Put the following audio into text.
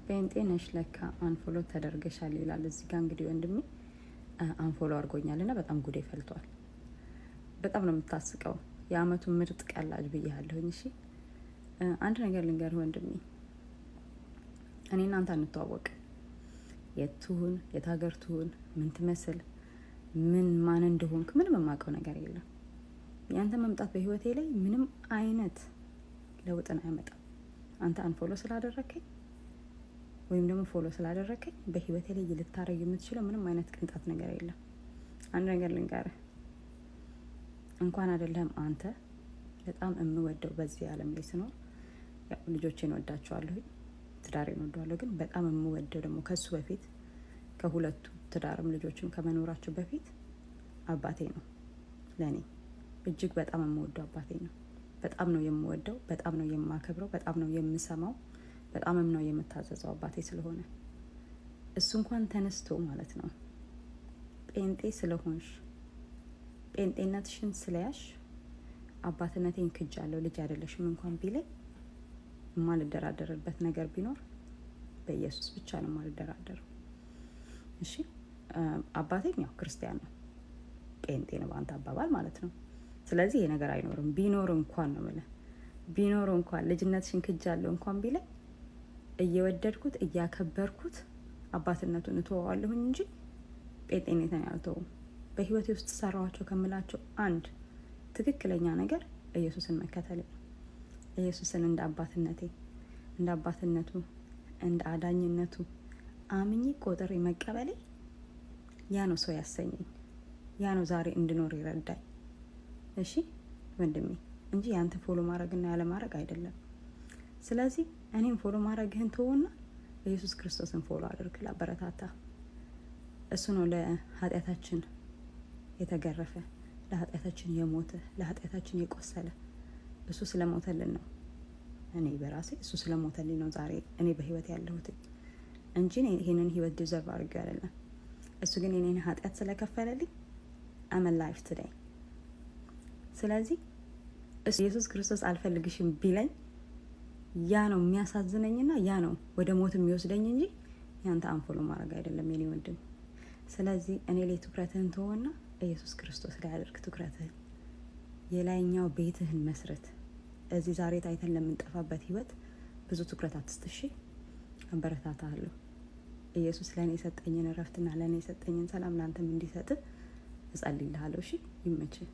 ጴንጤ ነሽ ለካ፣ unfollow ተደርገሻል ይላል። እዚህ ጋ እንግዲህ ወንድሜ unfollow አድርጎኛል እና በጣም ጉዴ ፈልቷል። በጣም ነው የምታስቀው። የአመቱ ምርጥ ቀላጅ ብያለሁኝ። እሺ፣ አንድ ነገር ልንገርህ ወንድሜ፣ እኔ እናንተ አንተዋወቅ። የት ትሁን፣ የት ሀገር ትሁን፣ ምን ትመስል፣ ምን ማን እንደሆንክ ምንም የማውቀው ነገር የለም። ያንተ መምጣት በህይወቴ ላይ ምንም አይነት ለውጥን አያመጣም። አንተ unfollow ስላደረግከኝ ወይም ደግሞ follow ስላደረግከኝ በህይወቴ ላይ ልታረግ የምትችለው ምንም አይነት ቅንጣት ነገር የለም። አንድ ነገር ልንገርህ፣ እንኳን አይደለም አንተ፣ በጣም የምወደው በዚህ ዓለም ላይ ስኖር ያው ልጆቼን ወዳቸዋለሁኝ፣ ትዳሬን ወደዋለሁ። ግን በጣም የምወደው ደግሞ ከሱ በፊት፣ ከሁለቱ ትዳርም ልጆችም ከመኖራቸው በፊት አባቴ ነው። ለእኔ እጅግ በጣም የምወደው አባቴ ነው። በጣም ነው የምወደው፣ በጣም ነው የማከብረው፣ በጣም ነው የምሰማው፣ በጣምም ነው የምታዘዘው አባቴ ስለሆነ። እሱ እንኳን ተነስቶ ማለት ነው ጴንጤ ስለሆንሽ፣ ጴንጤነትሽን ስለያሽ አባትነቴን ክጃለሁ፣ ልጅ አይደለሽም እንኳን ቢለኝ የማልደራደርበት ነገር ቢኖር በኢየሱስ ብቻ ነው የማልደራደረው። እሺ፣ አባቴም ያው ክርስቲያን ነው፣ ጴንጤ ነው በአንተ አባባል ማለት ነው። ስለዚህ ይሄ ነገር አይኖርም። ቢኖር እንኳን ነው የምልህ፣ ቢኖር እንኳን ልጅነትሽን ክጃለሁ እንኳን ቢለኝ እየወደድኩት እያከበርኩት አባትነቱን እተወዋለሁኝ እንጂ ጴንጤነትን አልተውም። በህይወቴ ውስጥ ሰራኋቸው ከምላቸው አንድ ትክክለኛ ነገር ኢየሱስን መከተል ነው። ኢየሱስን እንደ አባትነቴ፣ እንደ አባትነቱ፣ እንደ አዳኝነቱ አምኜ ቆጥሬ መቀበሌ ያ ነው ሰው ያሰኘኝ። ያ ነው ዛሬ እንድኖር ይረዳኝ። እሺ ወንድሜ፣ እንጂ ያንተ follow ማድረግና ያለ ማድረግ አይደለም። ስለዚህ እኔም follow ማድረግህን ተወና ኢየሱስ ክርስቶስን follow አድርግ፣ ላበረታታ። እሱ ነው ለኃጢአታችን የተገረፈ፣ ለኃጢአታችን የሞተ፣ ለኃጢአታችን የቆሰለ። እሱ ስለሞተልን ነው። እኔ በራሴ እሱ ስለሞተልኝ ነው ዛሬ እኔ በህይወት ያለሁት እንጂ ይሄንን ህይወት deserve አድርጌው አይደለም። እሱ ግን የኔን ኃጢአት ስለከፈለልኝ I'm alive today። ስለዚህ ኢየሱስ ክርስቶስ አልፈልግሽም ቢለኝ ያ ነው የሚያሳዝነኝና ያ ነው ወደ ሞት የሚወስደኝ እንጂ ያንተ unfollow ማድረግ አይደለም የኔ ወንድም። ስለዚህ እኔ ላይ ትኩረትህን ተወና ኢየሱስ ክርስቶስ ላይ አድርግ ትኩረትህን። የላይኛው ቤትህን መስረት። እዚህ ዛሬ ታይተን ለምንጠፋበት ህይወት ብዙ ትኩረት አትስጥ። እሺ፣ አበረታታለሁ። ኢየሱስ ለእኔ የሰጠኝን እረፍትና ለእኔ የሰጠኝን ሰላም ለአንተም እንዲሰጥ እጸልይልሃለሁ። እሺ፣ ይመችህ።